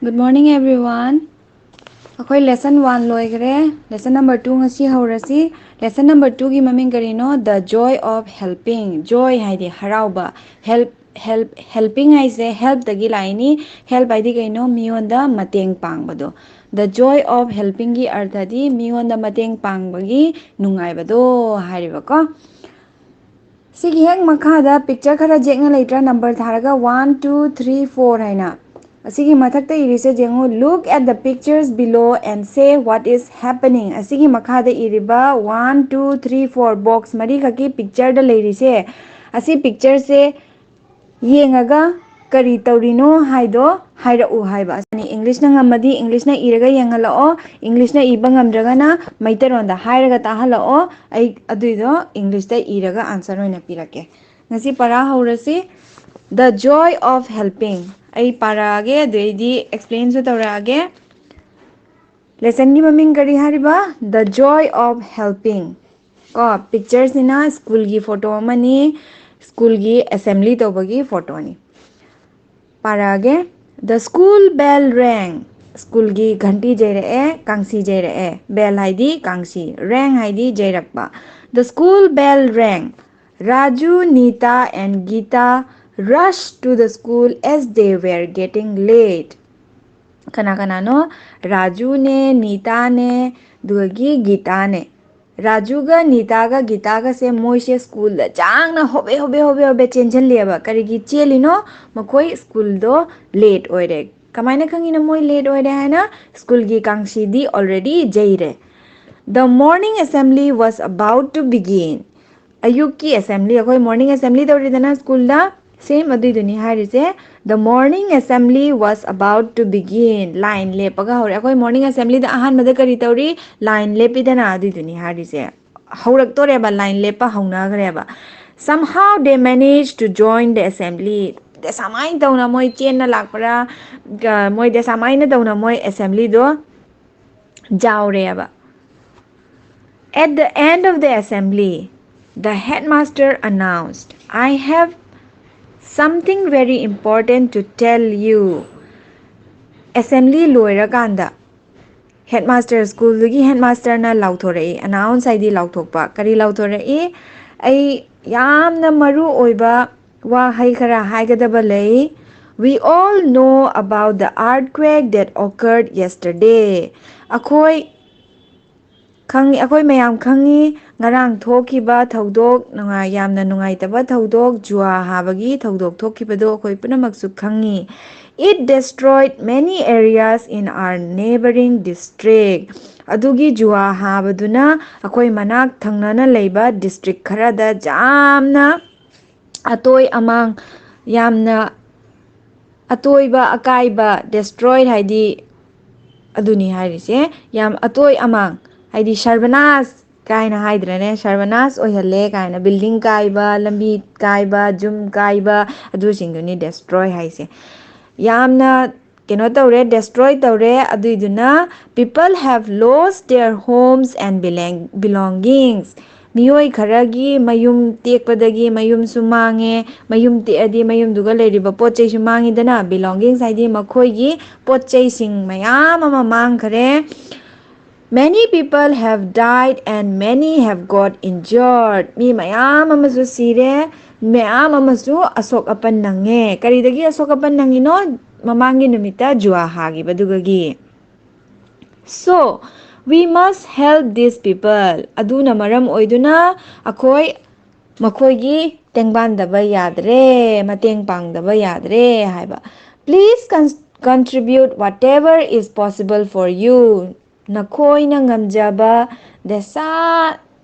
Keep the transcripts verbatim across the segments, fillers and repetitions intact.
Good morning, everyone. ꯑꯩꯈꯣꯏ lesson one ꯂꯣꯏꯈ꯭ꯔꯦ꯫ Lesson number two ꯉꯁꯤ ꯍꯧꯔꯁꯤ꯫ Lesson number twoꯒꯤ ꯃꯃꯤꯡ ꯀꯔꯤꯅꯣ? The joy of helping. Joy ꯍꯥꯏꯗꯤ ꯍꯔꯥꯎꯕ꯫ Help, help, helping ꯍꯥꯏꯁꯦ helpꯇꯒꯤ ꯂꯥꯛꯏꯅꯤ꯫ Help ꯍꯥꯏꯗꯤ ꯀꯩꯅꯣ? ꯃꯤꯉꯣꯟꯗ ꯃꯇꯦꯡ ꯄꯥꯡꯕꯗꯣ꯫ The joy of helpingꯒꯤ ꯑꯔꯊꯗꯤ ꯃꯤꯉꯣꯟꯗ ꯃꯇꯦꯡ ꯄꯥꯡꯕꯒꯤ ꯅꯨꯡꯉꯥꯏꯕꯗꯣ ꯍꯥꯏꯔꯤꯕꯀꯣ꯫ ꯁꯤꯒꯤ ꯍꯦꯛ ꯃꯈꯥꯗ picture ꯈꯔ ꯌꯦꯛꯅ ꯂꯩꯇ꯭ꯔꯥ? Number ꯊꯥꯔꯒ one, two, three, four ꯍꯥꯏꯅ꯫ ꯑꯁꯤꯒꯤ ꯃꯊꯛꯇ ꯏꯔꯤꯁꯦ ꯌꯦꯡꯉꯨ, "Look at the pictures below and say what is happening." ꯑꯁꯤꯒꯤ ꯃꯈꯥꯗ ꯏꯔꯤꯕ one, two, three, four box ꯃꯔꯤꯈꯛꯀꯤ pictureꯗ ꯂꯩꯔꯤꯁꯦ, ꯑꯁꯤ pictureꯁꯦ ꯌꯦꯡꯉꯒ ꯀꯔꯤ ꯇꯧꯔꯤꯅꯣ ꯍꯥꯏꯗꯣ ꯍꯥꯏꯔꯛꯎ ꯍꯥꯏꯕ꯫ ꯑꯁꯤꯅꯤ, Englishꯅ ꯉꯝꯃꯗꯤ Englishꯅ ꯏꯔꯒ ꯌꯦꯡꯍꯜꯂꯛꯑꯣ, Englishꯅ ꯏꯕ ꯉꯝꯗ꯭ꯔꯒꯅ ꯃꯩꯇꯩꯔꯣꯟꯗ ꯍꯥꯏꯔꯒ ꯇꯥꯍꯜꯂꯛꯑꯣ꯫ ꯑꯩ ꯑꯗꯨꯏꯗꯣ Englishꯇ ꯏꯔꯒ answer ꯑꯣꯏꯅ ꯄꯤꯔꯛꯀꯦ꯫ ꯉꯁꯤ ꯄꯔꯥ ꯍꯧꯔꯁꯤ꯫ The joy of helping. ꯑꯩ ꯄꯥꯔꯛꯑꯒꯦ, ꯑꯗꯨꯗꯩꯗꯤ explainꯁꯨ ꯇꯧꯔꯛꯑꯒꯦ꯫ Lessonꯒꯤ ꯃꯃꯤꯡ ꯀꯔꯤ ꯍꯥꯏꯔꯤꯕ? The joy of helping. ꯀꯣ, pictureꯁꯤꯅ schoolꯒꯤ photo ꯑꯃꯅꯤ, schoolꯒꯤ assembly ꯇꯧꯕꯒꯤ photoꯅꯤ꯫ ꯄꯥꯔꯛꯑꯒꯦ꯫ The school bell rang. Schoolꯒꯤ ꯘꯟꯇꯤ ꯌꯩꯔꯛꯑꯦ, ꯀꯥꯡꯁꯤ ꯌꯩꯔꯛꯑꯦ꯫ Bell ꯍꯥꯏꯗꯤ ꯀꯥꯡꯁꯤ, rang ꯍꯥꯏꯗꯤ ꯌꯩꯔꯛꯄ꯫ The school bell rang. Raju, Nita and Geeta rushed to the school as they were getting late. ꯀꯅꯥ ꯀꯅꯥꯅꯣ? ꯔꯥꯖꯨꯅꯦ, ꯅꯤꯇꯥꯅꯦ, ꯑꯗꯨꯗꯒꯤ ꯒꯤꯇꯥꯅꯦ꯫ ꯔꯥꯖꯨꯒ ꯅꯤꯇꯥꯒ ꯒꯤꯇꯥꯒꯁꯦ ꯃꯣꯏꯁꯦ schoolꯗ ꯆꯥꯡꯅ ꯍꯣꯕꯦ ꯍꯣꯕꯦ ꯍꯣꯕꯦ ꯍꯣꯕꯦ ꯆꯦꯟꯁꯤꯜꯂꯦꯕ꯫ ꯀꯔꯤꯒꯤ ꯆꯦꯜꯂꯤꯅꯣ? ꯃꯈꯣꯏ schoolꯗꯣ late ꯑꯣꯏꯔꯦ꯫ ꯀꯃꯥꯏꯅ ꯈꯪꯉꯤꯅꯣ ꯃꯣꯏ late ꯑꯣꯏꯔꯦ ꯍꯥꯏꯅ? Schoolꯒꯤ ꯀꯥꯡꯁꯤꯗꯤ already ꯌꯩꯔꯦ꯫ The morning assembly was about to begin. ꯑꯌꯨꯛꯀꯤ assembly, ꯑꯩꯈꯣꯏ morning assembly ꯇꯧꯔꯤꯗꯅ schoolꯗ, same ꯑꯗꯨꯏꯗꯨꯅꯤ ꯍꯥꯏꯔꯤꯁꯦ꯫ The morning assembly was about to begin. Line ꯂꯦꯞꯄꯒ ꯍꯧꯔꯦ꯫ ꯑꯩꯈꯣꯏ morning assemblyꯗ ꯑꯍꯥꯟꯕꯗ ꯀꯔꯤ ꯇꯧꯔꯤ? Line ꯂꯦꯞꯄꯤꯗꯅ, ꯑꯗꯨꯏꯗꯨꯅꯤ ꯍꯥꯏꯔꯤꯁꯦ꯫ ꯍꯧꯔꯛꯇꯣꯔꯦꯕ, line ꯂꯦꯞꯄ ꯍꯧꯅꯈ꯭ꯔꯦꯕ꯫ Somehow they managed to join the assembly. ꯗꯦꯁꯥꯃꯥꯏꯅ ꯇꯧꯅ ꯃꯣꯏ ꯆꯦꯟꯅ ꯂꯥꯛꯄ꯭ꯔꯥ, ꯃꯣꯏ ꯗꯦꯁꯥꯃꯥꯏꯅ ꯇꯧꯅ ꯃꯣꯏ assemblyꯗꯣ ꯌꯥꯎꯔꯦꯕ꯫ At the end of the assembly, the headmaster announced, "I have something very important to tell you." Assembly ꯂꯣꯏꯔꯀꯥꯟꯗ ꯍꯦꯗꯃꯥꯁꯇꯔ, ꯁ꯭ꯀꯨꯜꯗꯨꯒꯤ ꯍꯦꯗꯃꯥꯁꯇꯔꯅ ꯂꯥꯎꯊꯣꯔꯛꯏ꯫ ꯑꯅꯥꯎꯟꯁ ꯍꯥꯏꯗꯤ ꯂꯥꯎꯊꯣꯛꯄ꯫ ꯀꯔꯤ ꯂꯥꯎꯊꯣꯔꯛꯏ? ꯑꯩ ꯌꯥꯝꯅ ꯃꯔꯨ ꯑꯣꯏꯕ ꯋꯥꯍꯩ ꯈꯔ ꯍꯥꯏꯒꯗꯕ ꯂꯩ꯫ We all know about the earthquake that occurred yesterday. ꯑꯩꯈꯣꯏ ꯈꯪꯉꯤ, ꯑꯩꯈꯣꯏ ꯃꯌꯥꯝ ꯈꯪꯉꯤ, ꯉꯔꯥꯡ ꯊꯣꯛꯈꯤꯕ ꯊꯧꯗꯣꯛ, ꯅꯨꯡꯉꯥꯏ-, ꯌꯥꯝꯅ ꯅꯨꯡꯉꯥꯏꯇꯕ ꯊꯧꯗꯣꯛ, ꯖꯨꯋꯥ ꯍꯥꯕꯒꯤ ꯊꯧꯗꯣꯛ ꯊꯣꯛꯈꯤꯕꯗꯣ ꯑꯩꯈꯣꯏ ꯄꯨꯝꯅꯃꯛꯁꯨ ꯈꯪꯉꯤ꯫ It destroyed many areas in our neighboring district. ꯑꯗꯨꯒꯤ ꯖꯨꯋꯥ ꯍꯥꯕꯗꯨꯅ ꯑꯩꯈꯣꯏ ꯃꯅꯥꯛ ꯊꯪꯅꯅ ꯂꯩꯕ ꯗꯤꯁꯇ꯭ꯔꯤꯛ ꯈꯔꯗ ꯌꯥꯝꯅ ꯑꯇꯣꯏ ꯑꯃꯥꯡ, ꯌꯥꯝꯅ ꯑꯇꯣꯏꯕ ꯑꯀꯥꯏꯕ, destroyed ꯍꯥꯏꯗꯤ ꯑꯗꯨꯅꯤ ꯍꯥꯏꯔꯤꯁꯦ, ꯌꯥꯝ ꯑꯇꯣꯏ ꯑꯃꯥꯡ, ꯍꯥꯏꯗꯤ ꯁꯔꯕꯅꯥꯁ ꯀꯥꯏꯅ ꯍꯥꯏꯗ꯭ꯔꯅꯦ, ꯁꯔꯕꯅꯥꯁ ꯑꯣꯏꯍꯜꯂꯦ ꯀꯥꯏꯅ, ꯕꯤꯜꯗꯤꯡ ꯀꯥꯏꯕ, ꯂꯝꯕꯤ ꯀꯥꯏꯕ, ꯌꯨꯝ ꯀꯥꯏꯕ, ꯑꯗꯨꯁꯤꯡꯗꯨꯅꯤ destroy ꯍꯥꯏꯁꯦ꯫ ꯌꯥꯝꯅ ꯀꯩꯅꯣ ꯇꯧꯔꯦ, destroy ꯇꯧꯔꯦ꯫ ꯑꯗꯨꯏꯗꯨꯅ people have lost their homes and belong-, belongings. ꯃꯤꯑꯣꯏ ꯈꯔꯒꯤ ꯃꯌꯨꯝ ꯇꯦꯛꯄꯗꯒꯤ ꯃꯌꯨꯝꯁꯨ ꯃꯥꯡꯉꯦ, ꯃꯌꯨꯝ ꯇꯦꯛꯑꯗꯤ ꯃꯌꯨꯝꯗꯨꯒ ꯂꯩꯔꯤꯕ ꯄꯣꯠ ꯆꯩꯁꯨ ꯃꯥꯡꯉꯤꯗꯅ, belongings ꯍꯥꯏꯗꯤ ꯃꯈꯣꯏꯒꯤ ꯄꯣꯠ ꯆꯩꯁꯤꯡ ꯃꯌꯥꯝ ꯑꯃ ꯃꯥꯡꯈ꯭ꯔꯦ꯫ Many people have died and many have got injured. ꯃꯤ ꯃꯌꯥꯝ ꯑꯃꯁꯨ ꯁꯤꯔꯦ, ꯃꯌꯥꯝ ꯑꯃꯁꯨ ꯑꯁꯣꯛ ꯑꯄꯟ ꯅꯪꯉꯦ꯫ ꯀꯔꯤꯗꯒꯤ ꯑꯁꯣꯛ ꯑꯄꯟ ꯅꯪꯉꯤꯅꯣ? ꯃꯃꯥꯡꯒꯤ ꯅꯨꯃꯤꯠꯇ ꯖꯨꯋꯥ ꯍꯥꯈꯤꯕꯗꯨꯒꯤ꯫ So, we must help these people. ꯑꯗꯨꯅ ꯃꯔꯝ ꯑꯣꯏꯗꯨꯅ ꯑꯩꯈꯣꯏ ꯃꯈꯣꯏꯒꯤ ꯇꯦꯡꯕꯥꯟꯗꯕ ꯌꯥꯗ꯭ꯔꯦ, ꯃꯇꯦꯡ ꯄꯥꯡꯗꯕ ꯌꯥꯗ꯭ꯔꯦ ꯍꯥꯏꯕ꯫ Please con-, contribute whatever is possible for you. ꯅꯈꯣꯏꯅ ꯉꯝꯖꯕ ꯗꯦꯁꯥ,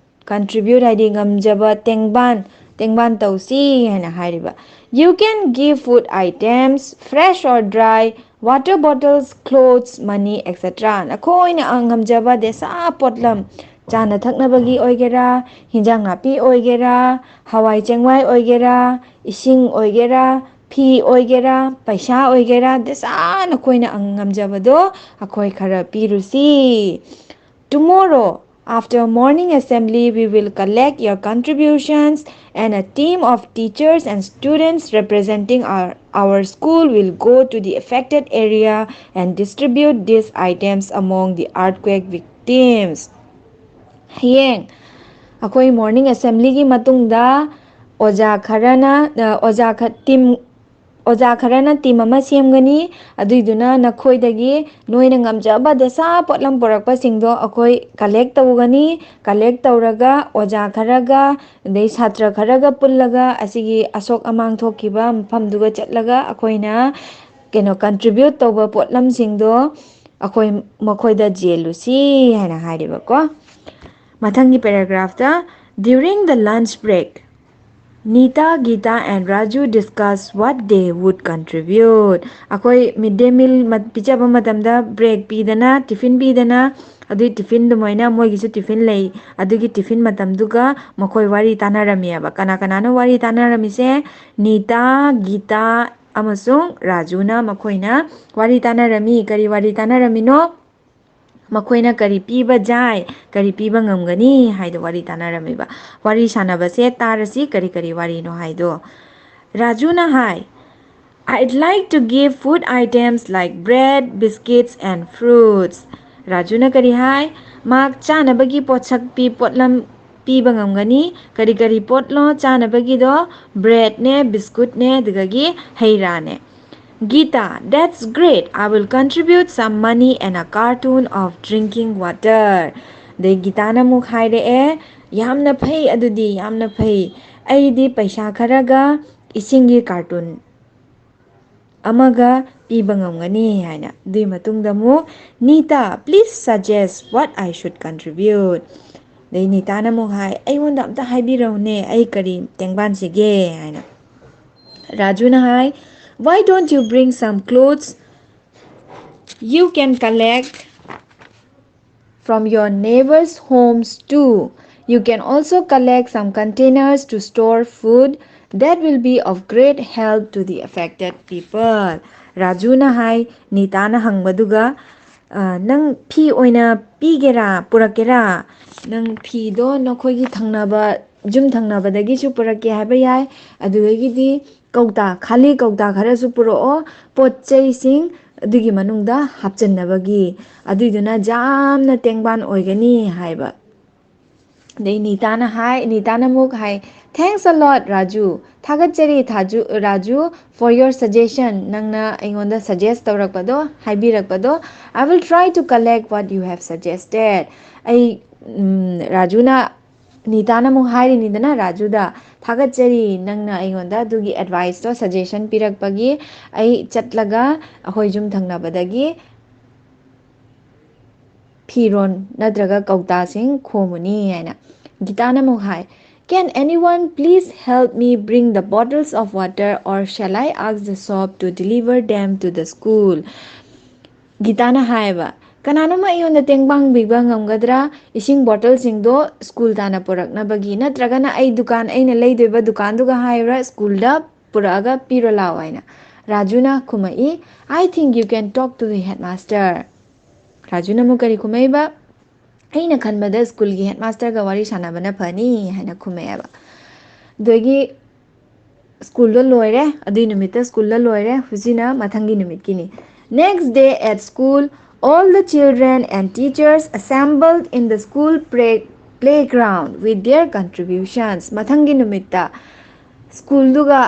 contribute ꯍꯥꯏꯗꯤ ꯉꯝꯖꯕ ꯇꯦꯡꯕꯥꯟ, ꯇꯦꯡꯕꯥꯟ ꯇꯧꯁꯤ ꯍꯥꯏꯅ ꯍꯥꯏꯔꯤꯕ꯫ You can give food items, fresh or dry, water bottles, clothes, money, et cetera. ꯅꯈꯣꯏꯅ ꯉꯝꯖꯕ ꯗꯦꯁꯥ ꯄꯣꯠꯂꯝ, ꯆꯥꯅ ꯊꯛꯅꯕꯒꯤ ꯑꯣꯏꯒꯦꯔꯥ, ꯍꯤꯟꯖꯥꯡ ꯅꯥꯄꯤ ꯑꯣꯏꯒꯦꯔꯥ, ꯍꯋꯥꯏ ꯆꯦꯡꯋꯥꯏ ꯑꯣꯏꯒꯦꯔꯥ, ꯏꯁꯤꯡ ꯑꯣꯏꯒꯦꯔꯥ, ꯐꯤ ꯑꯣꯏꯒꯦꯔꯥ, ꯄꯩꯁꯥ ꯑꯣꯏꯒꯦꯔꯥ, ꯗꯦꯁꯥ ꯅꯈꯣꯏꯅ ꯉꯝꯖꯕꯗꯣ ꯑꯩꯈꯣꯏ ꯈꯔ ꯄꯤꯔꯨꯁꯤ꯫ Tomorrow, After morning assembly, we will collect your contributions and a team of teachers and students representing our, our school will go to the affected area and distribute these items among the earthquake victims. ꯍꯌꯦꯡ ꯑꯩꯈꯣꯏ morning assemblyꯒꯤ ꯃꯇꯨꯡꯗ ꯑꯣꯖꯥ ꯈꯔꯅ ꯑ, ꯑꯣꯖꯥ ꯈ- team ꯑꯣꯖꯥ ꯈꯔꯅ team ꯑꯃ ꯁꯦꯝꯒꯅꯤ꯫ ꯑꯗꯨꯏꯗꯨꯅ ꯅꯈꯣꯏꯗꯒꯤ ꯅꯣꯏꯅ ꯉꯝꯖꯕ ꯗꯁꯥ ꯄꯣꯠꯂꯝ ꯄꯨꯔꯛꯄꯁꯤꯡꯗꯣ ꯑꯩꯈꯣꯏ collect ꯇꯧꯒꯅꯤ꯫ Collect ꯇꯧꯔꯒ ꯑꯣꯖꯥ ꯈꯔꯒ ꯑꯗꯩ ꯁꯥꯇ꯭ꯔ ꯈꯔꯒ ꯄꯨꯜꯂꯒ ꯑꯁꯤꯒꯤ ꯑꯁꯣꯛ ꯑꯃꯥꯡ ꯊꯣꯛꯈꯤꯕ ꯃꯐꯝꯗꯨꯒ ꯆꯠꯂꯒ ꯑꯩꯈꯣꯏꯅ ꯀꯩꯅꯣ contribute ꯇꯧꯕ ꯄꯣꯠꯂꯝꯁꯤꯡꯗꯣ ꯑꯩꯈꯣꯏ ꯃꯈꯣꯏꯗ ꯌꯦꯜꯂꯨꯁꯤ ꯍꯥꯏꯅ ꯍꯥꯏꯔꯦꯕꯀꯣ꯫ ꯃꯊꯪꯒꯤ paragraphꯇ, during the lunch break, Nita, Gita and Raju discuss what they would contribute. ꯑꯩꯈꯣꯏ midday meal ꯃꯠ- ꯄꯤꯖꯕ ꯃꯇꯝꯗ break ꯄꯤꯗꯅ, tiffin ꯄꯤꯗꯅ, ꯑꯗꯨꯏ tiffinꯗꯨ ꯃꯣꯏꯅ ꯃꯣꯏꯒꯤꯁꯨ tiffin ꯂꯩ, ꯑꯗꯨꯒꯤ tiffin ꯃꯇꯝꯗꯨꯒ ꯃꯈꯣꯏ ꯋꯥꯔꯤ ꯇꯥꯟꯅꯔꯝꯃꯦꯕ꯫ ꯀꯅꯥ ꯀꯅꯥꯅꯣ ꯋꯥꯔꯤ ꯇꯥꯟꯅꯔꯝꯃꯤꯁꯦ? ꯅꯤꯇꯥ, ꯒꯤꯇꯥ ꯑꯃꯁꯨꯡ ꯔꯥꯖꯨꯅ ꯃꯈꯣꯏꯅ ꯋꯥꯔꯤ ꯇꯥꯟꯅꯔꯝꯃꯤ꯫ ꯀꯔꯤ ꯋꯥꯔꯤ ꯇꯥꯟꯅꯔꯝꯃꯤꯅꯣ? ꯃꯈꯣꯏꯅ ꯀꯔꯤ ꯄꯤꯕ ꯌꯥꯏ, ꯀꯔꯤ ꯄꯤꯕ ꯉꯝꯒꯅꯤ ꯍꯥꯏꯗꯣ ꯋꯥꯔꯤ ꯇꯥꯟꯅꯔꯝꯃꯤꯕ꯫ ꯋꯥꯔꯤ ꯁꯥꯟꯅꯕꯁꯦ ꯇꯥꯔꯁꯤ, ꯀꯔꯤ ꯀꯔꯤ ꯋꯥꯔꯤꯅꯣ ꯍꯥꯏꯗꯣ꯫ ꯔꯥꯖꯨꯅ ꯍꯥꯏ, I'd like to give food items like bread, biscuits and fruits. ꯔꯥꯖꯨꯅ ꯀꯔꯤ ꯍꯥꯏ? ꯃꯍꯥꯛ ꯆꯥꯅꯕꯒꯤ ꯄꯣꯠꯁꯛ ꯄꯤ ꯄꯣꯠꯂꯝ ꯄꯤꯕ ꯉꯝꯒꯅꯤ꯫ ꯀꯔꯤ ꯀꯔꯤ ꯄꯣꯠꯂꯣ ꯆꯥꯅꯕꯒꯤꯗꯣ? Breadꯅꯦ, biscuitꯅꯦ, ꯑꯗꯨꯗꯒꯤ ꯍꯩ ꯔꯥꯅꯦ꯫ Gita, that's great. I will contribute some money and a carton of drinking water. ꯑꯗꯩ ꯒꯤꯇꯥꯅ ꯑꯃꯨꯛ ꯍꯥꯏꯔꯛꯑꯦ, ꯌꯥꯝꯅ ꯐꯩ, ꯑꯗꯨꯗꯤ ꯌꯥꯝꯅ ꯐꯩ꯫ ꯑꯩꯗꯤ ꯄꯩꯁꯥ ꯈꯔꯒ ꯏꯁꯤꯡꯒꯤ carton ꯑꯃꯒ ꯄꯤꯕ ꯉꯝꯒꯅꯤ ꯍꯥꯏꯅ꯫ ꯑꯗꯨꯒꯤ ꯃꯇꯨꯡꯗ ꯑꯃꯨꯛ, Nita, please suggest what I should contribute. ꯑꯗꯩ ꯅꯤꯇꯥꯅ ꯑꯃꯨꯛ ꯍꯥꯏ, ꯑꯩꯉꯣꯟꯗ ꯑꯝꯇ ꯍꯥꯏꯕꯤꯔꯛꯎꯅꯦ, ꯑꯩ ꯀꯔꯤ ꯇꯦꯡꯕꯥꯟꯁꯤꯒꯦ ꯍꯥꯏꯅ꯫ ꯔꯥꯖꯨꯅ ꯍꯥꯏ, Why don't you bring some clothes you can collect from your neighbors' homes too? You can also collect some containers to store food. That will be of great help to the affected people. ꯔꯥꯖꯨꯅ ꯍꯥꯏ, ꯅꯤꯇꯥꯅ ꯍꯪꯕꯗꯨꯒ, ꯑ, "ꯅꯪ ꯐꯤ ꯑꯣꯏꯅ ꯄꯤꯒꯦꯔꯥ, ꯄꯨꯔꯛꯀꯦꯔꯥ? ꯅꯪ ꯐꯤꯗꯣ ꯅꯈꯣꯏꯒꯤ ꯊꯪꯅꯕ, ꯌꯨꯝ ꯊꯪꯅꯕꯗꯒꯤꯁꯨ ꯄꯨꯔꯛꯀꯦ ꯍꯥꯏꯕ ꯌꯥꯏ, ꯑꯗꯨꯗꯒꯤꯗꯤ ꯀꯧꯇꯥ, ꯈꯥꯂꯤ ꯀꯧꯇꯥ ꯈꯔꯁꯨ ꯄꯨꯔꯛꯑꯣ, ꯄꯣꯠ ꯆꯩꯁꯤꯡ ꯑꯗꯨꯒꯤ ꯃꯅꯨꯡꯗ ꯍꯥꯞꯆꯤꯟꯅꯕꯒꯤ꯫ ꯑꯗꯨꯏꯗꯨꯅ ꯌꯥꯝꯅ ꯇꯦꯡꯕꯥꯟ ꯑꯣꯏꯒꯅꯤ" ꯍꯥꯏꯕ꯫ ꯑꯗꯩ ꯅꯤꯇꯥꯅ ꯍꯥꯏ, ꯅꯤꯇꯥꯅ ꯑꯃꯨꯛ ꯍꯥꯏ, "Thanks a lot, Raju. ꯊꯥꯒꯠꯆꯔꯤ, ꯊꯥꯖꯨ-, Raju, for your suggestion. ꯅꯪꯅ ꯑꯩꯉꯣꯟꯗ suggest ꯇꯧꯔꯛꯄꯗꯣ, ꯍꯥꯏꯕꯤꯔꯛꯄꯗꯣ꯫ I will try to collect what you have suggested." ꯑꯩ, ꯎꯝ, ꯔꯥꯖꯨꯅ, ꯅꯤꯇꯥꯅ ꯑꯃꯨꯛ ꯍꯥꯏꯔꯤꯅꯤꯗꯅ ꯔꯥꯖꯨꯗ, "ꯊꯥꯒꯠꯆꯔꯤ, ꯅꯪꯅ ꯑꯩꯉꯣꯟꯗ ꯑꯗꯨꯒꯤ adviceꯇꯣ, suggestion ꯄꯤꯔꯛꯄꯒꯤ꯫ ꯑꯩ ꯆꯠꯂꯒ ꯑꯩꯈꯣꯏ ꯌꯨꯝ ꯊꯪꯅꯕꯗꯒꯤ ꯐꯤꯔꯣꯟ ꯅꯠꯇ꯭ꯔꯒ ꯀꯧꯇꯥꯁꯤꯡ ꯈꯣꯝꯃꯨꯅꯤ" ꯍꯥꯏꯅ꯫ ꯒꯤꯇꯥꯅ ꯑꯃꯨꯛ ꯍꯥꯏ, "Can anyone please help me bring the bottles of water, or shall I ask the shop to deliver them to the school?" ꯒꯤꯇꯥꯅ ꯍꯥꯏꯌꯦꯕ, "ꯀꯅꯥꯅꯣꯝꯃ ꯑꯩꯉꯣꯟꯗ ꯇꯦꯡꯕꯥꯡ ꯄꯤꯕ ꯉꯝꯒꯗ꯭ꯔꯥ? ꯏꯁꯤꯡ ꯕꯣꯇꯜꯁꯤꯡꯗꯣ ꯁ꯭ꯀꯨꯜ ꯇꯥꯟꯅ ꯄꯨꯔꯛꯅꯕꯒꯤ, ꯅꯠꯇ꯭ꯔꯒꯅ ꯑꯩ ꯗꯨꯀꯥꯟ, ꯑꯩꯅ ꯂꯩꯗꯣꯏꯕ ꯗꯨꯀꯥꯟꯗꯨꯒ ꯍꯥꯏꯔꯨꯔ ꯁ꯭ꯀꯨꯜꯗ ꯄꯨꯔꯛꯑꯒ ꯄꯤꯔꯣ ꯂꯥꯛꯑꯣ" ꯍꯥꯏꯅ꯫ ꯔꯥꯖꯨꯅ ꯈꯨꯝꯃꯛꯏ, "I think you can talk to the headmaster." ꯔꯥꯖꯨꯅ ꯑꯃꯨꯛ ꯀꯔꯤ ꯈꯨꯝꯃꯛꯏꯕ? "ꯑꯩꯅ ꯈꯟꯕꯗ ꯁ꯭ꯀꯨꯜꯒꯤ ꯍꯦꯗꯃꯥꯁꯇꯔꯒ ꯋꯥꯔꯤ ꯁꯥꯟꯅꯕꯅ ꯐꯅꯤ" ꯍꯥꯏꯅ ꯈꯨꯝꯃꯛꯑꯦꯕ꯫ ꯑꯗꯒꯤ ꯁ꯭ꯀꯨꯜꯗꯣ ꯂꯣꯏꯔꯦ, ꯑꯗꯨꯏ ꯅꯨꯃꯤꯠꯇ ꯁ꯭ꯀꯨꯜꯗ ꯂꯣꯏꯔꯦ꯫ ꯍꯧꯖꯤꯛꯅ ꯃꯊꯪꯒꯤ ꯅꯨꯃꯤꯠꯀꯤꯅꯤ꯫ Next day at school, all the children and teachers assembled in the school play-, playground with their contributions. ꯃꯊꯪꯒꯤ ꯅꯨꯃꯤꯠꯇ ꯁ꯭ꯀꯨꯜꯗꯨꯒ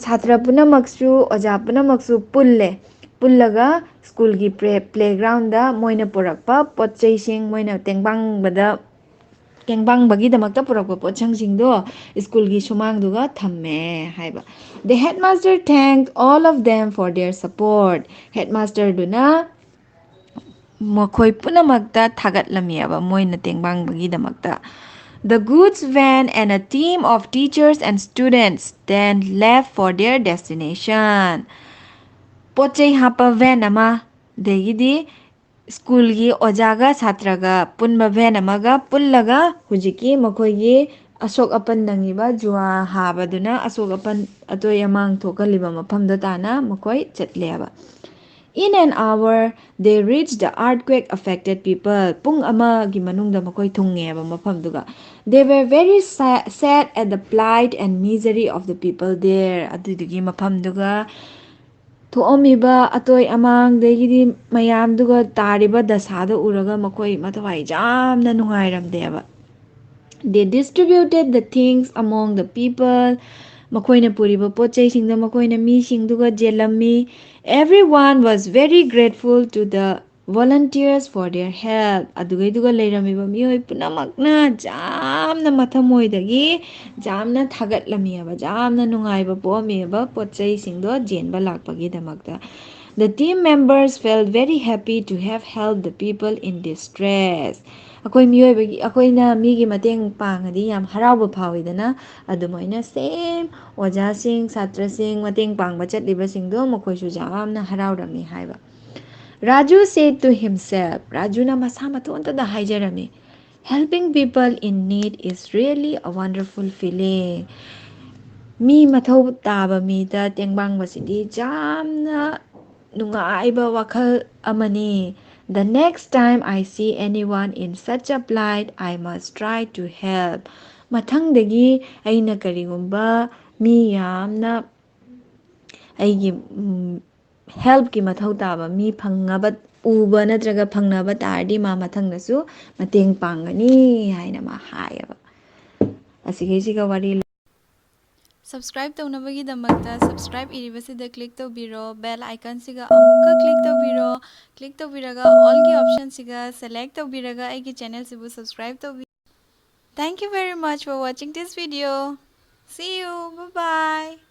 ꯁꯥꯇ꯭ꯔ ꯄꯨꯝꯅꯃꯛꯁꯨ, ꯑꯣꯖꯥ ꯄꯨꯝꯅꯃꯛꯁꯨ ꯄꯨꯜꯂꯦ꯫ ꯄꯨꯜꯂꯒ ꯁ꯭ꯀꯨꯜꯒꯤ ꯄ꯭ꯂꯦ-, ꯄ꯭ꯂꯦꯒ꯭ꯔꯥꯎꯟꯗ ꯃꯣꯏꯅ ꯄꯨꯔꯛꯄ ꯄꯣꯠ ꯆꯩꯁꯤꯡ, ꯃꯣꯏꯅ ꯇꯦꯡꯕꯥꯡꯕꯗ, ꯇꯦꯡꯕꯥꯡꯕꯒꯤꯗꯃꯛꯇ ꯄꯨꯔꯛꯄ ꯄꯣꯠꯁꯪꯁꯤꯡꯗꯣ ꯁ꯭ꯀꯨꯜꯒꯤ ꯁꯨꯃꯥꯡꯗꯨꯒ ꯊꯝꯃꯦ ꯍꯥꯏꯕ꯫ The headmaster thanked all of them for their support. ꯍꯦꯗꯃꯥꯁꯇꯔꯗꯨꯅ ꯃꯈꯣꯏ ꯄꯨꯝꯅꯃꯛꯇ ꯊꯥꯒꯠꯂꯝꯃꯤꯑꯕ, ꯃꯣꯏꯅ ꯇꯦꯡꯕꯥꯡꯕꯒꯤꯗꯃꯛꯇ꯫ The goods van and a team of teachers and students then left for their destination. ꯄꯣꯠ ꯆꯩ ꯍꯥꯞꯄ ꯚꯦꯟ ꯑꯃ, ꯑꯗꯒꯤꯗꯤ ꯁ꯭ꯀꯨꯜꯒꯤ ꯑꯣꯖꯥꯒ ꯁꯥꯇ꯭ꯔꯒ ꯄꯨꯟꯕ ꯚꯦꯟ ꯑꯃꯒ ꯄꯨꯜꯂꯒ ꯍꯧꯖꯤꯛꯀꯤ ꯃꯈꯣꯏꯒꯤ ꯑꯁꯣꯛ ꯑꯄꯟ ꯅꯪꯉꯤꯕ, ꯖꯨꯋꯥ ꯍꯥꯕꯗꯨꯅ ꯑꯁꯣꯛ ꯑꯄꯟ, ꯑꯇꯣꯏ ꯑꯃꯥꯡ ꯊꯣꯛꯍꯜꯂꯤꯕ ꯃꯐꯝꯗ ꯇꯥꯅ ꯃꯈꯣꯏ ꯆꯠꯂꯦꯕ꯫ In an hour, they reached the earthquake affected people. ꯄꯨꯡ ꯑꯃꯒꯤ ꯃꯅꯨꯡꯗ ꯃꯈꯣꯏ ꯊꯨꯡꯉꯦꯕ ꯃꯐꯝꯗꯨꯒ꯫ They were very sa- sad at the plight and misery of the people there. ꯑꯗꯨꯗꯨꯒꯤ ꯃꯐꯝꯗꯨꯒ ꯊꯣꯛꯑꯝꯃꯤꯕ ꯑꯇꯣꯏ ꯑꯃꯥꯡꯗꯒꯤꯗꯤ ꯃꯌꯥꯝꯗꯨꯒ ꯇꯥꯔꯤꯕ ꯗꯁꯥꯗꯣ ꯎꯔꯒ ꯃꯈꯣꯏ ꯃꯊꯋꯥꯏ ꯌꯥꯝꯅ ꯅꯨꯡꯉꯥꯏꯔꯝꯗꯦꯕ꯫ They distributed the things among the people. ꯃꯈꯣꯏꯅ ꯄꯨꯔꯤꯕ ꯄꯣꯠ ꯆꯩꯁꯤꯡꯗꯣ ꯃꯈꯣꯏꯅ ꯃꯤꯁꯤꯡꯗꯨꯒ ꯌꯦꯜꯂꯝꯃꯤ꯫ Everyone was very grateful to the volunteers for their help. ꯑꯗꯨꯒꯩꯗꯨꯒ ꯂꯩꯔꯝꯃꯤꯕ ꯃꯤꯑꯣꯏ ꯄꯨꯝꯅꯃꯛꯅ ꯌꯥꯝꯅ ꯃꯊꯃꯣꯏꯗꯒꯤ ꯌꯥꯝꯅ ꯊꯥꯒꯠꯂꯝꯃꯤꯑꯕ, ꯌꯥꯝꯅ ꯅꯨꯡꯉꯥꯏꯕ ꯄꯣꯛꯑꯝꯃꯤꯑꯕ ꯄꯣꯠ ꯆꯩꯁꯤꯡꯗꯣ ꯌꯦꯟꯕ ꯂꯥꯛꯄꯒꯤꯗꯃꯛꯇ꯫ The team members felt very happy to have helped the people in distress. ꯑꯩꯈꯣꯏ ꯃꯤꯑꯣꯏꯕꯒꯤ, ꯑꯩꯈꯣꯏꯅ ꯃꯤꯒꯤ ꯃꯇꯦꯡ ꯄꯥꯡꯉꯗꯤ ꯌꯥꯝ ꯍꯔꯥꯎꯕ ꯐꯥꯎꯋꯤꯗꯅ, ꯑꯗꯨꯃꯥꯏꯅ same ꯑꯣꯖꯥꯁꯤꯡ, ꯁꯥꯇ꯭ꯔꯁꯤꯡ ꯃꯇꯦꯡ ꯄꯥꯡꯕ ꯆꯠꯂꯤꯕꯁꯤꯡꯗꯣ ꯃꯈꯣꯏꯁꯨ ꯌꯥꯝꯅ ꯍꯔꯥꯎꯔꯝꯃꯤ ꯍꯥꯏꯕ꯫ Raju said to himself, ꯔꯥꯖꯨꯅ ꯃꯁꯥ ꯃꯇꯣꯟꯇꯗ ꯍꯥꯏꯖꯔꯝꯃꯤ, "Helping people in need is really a wonderful feeling." ꯃꯤ ꯃꯊꯧ ꯇꯥꯕ ꯃꯤꯗ ꯇꯦꯡꯕꯥꯡꯕꯁꯤꯗꯤ ꯌꯥꯝꯅ ꯅꯨꯡꯉꯥꯏꯕ ꯋꯥꯈꯜ ꯑꯃꯅꯤ꯫ The next time I see anyone in such a plight, I must try to help. ꯃꯊꯪꯗꯒꯤ ꯑꯩꯅ ꯀꯔꯤꯒꯨꯝꯕ ꯃꯤ ꯌꯥꯝꯅ ꯑꯩꯒꯤ helpꯀꯤ ꯃꯊꯧ ꯇꯥꯕ ꯃꯤ ꯐꯪꯉꯕ, ꯎꯕ ꯅꯠꯇ꯭ꯔꯒ ꯐꯪꯅꯕ ꯇꯥꯔꯗꯤ ꯃꯥ ꯃꯊꯪꯗꯁꯨ ꯃꯇꯦꯡ ꯄꯥꯡꯒꯅꯤ ꯍꯥꯏꯅ ꯃꯥ ꯍꯥꯏꯌꯦꯕ꯫ ꯑꯁꯤꯒꯤꯁꯤꯒ ꯋꯥꯔꯤ꯫ Subscribe ꯇꯧꯅꯕꯒꯤꯗꯃꯛꯇ subscribe ꯏꯔꯤꯕꯁꯤꯗ click ꯇꯧꯕꯤꯔꯣ, bell iconꯁꯤꯒ ꯑꯃꯨꯛꯀ click ꯇꯧꯕꯤꯔꯣ꯫ Click ꯇꯧꯕꯤꯔꯒ allꯒꯤ optionꯁꯤꯒ select ꯇꯧꯕꯤꯔꯒ ꯑꯩꯒꯤ channelꯁꯤꯕꯨ subscribe ꯇꯧꯕꯤꯌꯨ꯫ Thank you very much for watching this video. See you. Bye bye.